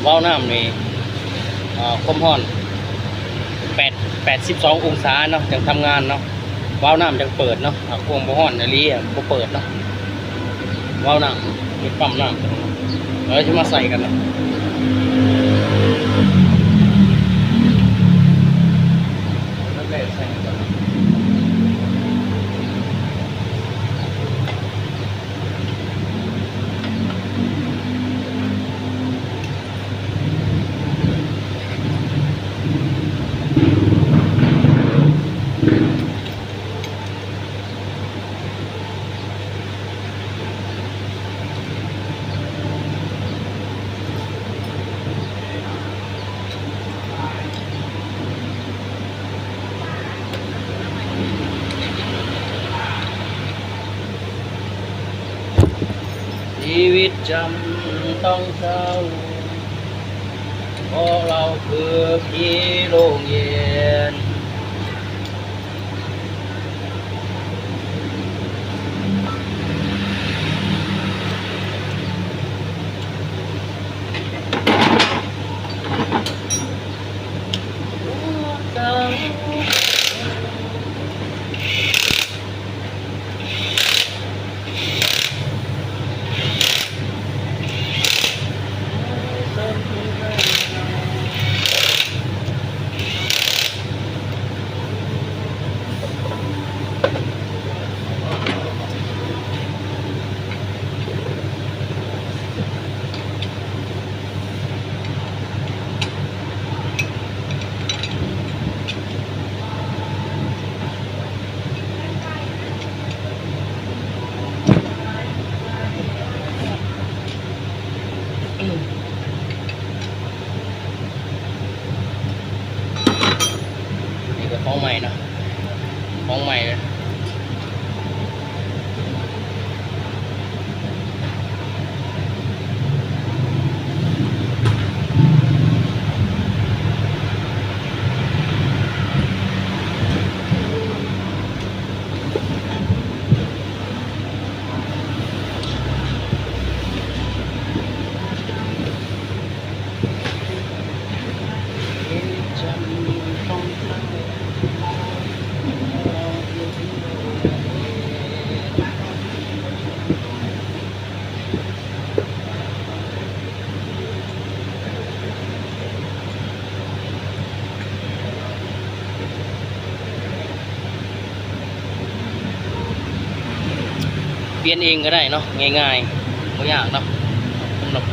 ວາວນ້ຳນີ້ ເອີ ຄວາມຮ້ອນແປດ ແປດສິບສອງອົງສາເນາະ ຈັ່ງທຳງານເນາະ. ວາວນ້ຳຈັ່ງເປີດເນາະ. ຖ້າຄວາມບໍ່ຮ້ອນອີ່ຫຼີ ບໍ່ເປີດເນາະ. ວາວນ້ຳ ເປັນປ້ຳນ້ຳ. ເອີ ຊິມາໃສ່ກັນເນາະ. ຊີວິດຈຳຕ້ອງເສົ້າ ເພາະເຫຼົ້າຄືຜີໂລງເຢັນ. ນີ້ກໍຂອງໃໝ່ເນາະ ຂອງໃໝ່ເລີຍ. ປ່ຽນເອງກໍໄດ້ເນາະ ງ່າຍໆ ບໍ່ຍາກເນາະ ສຳລັບ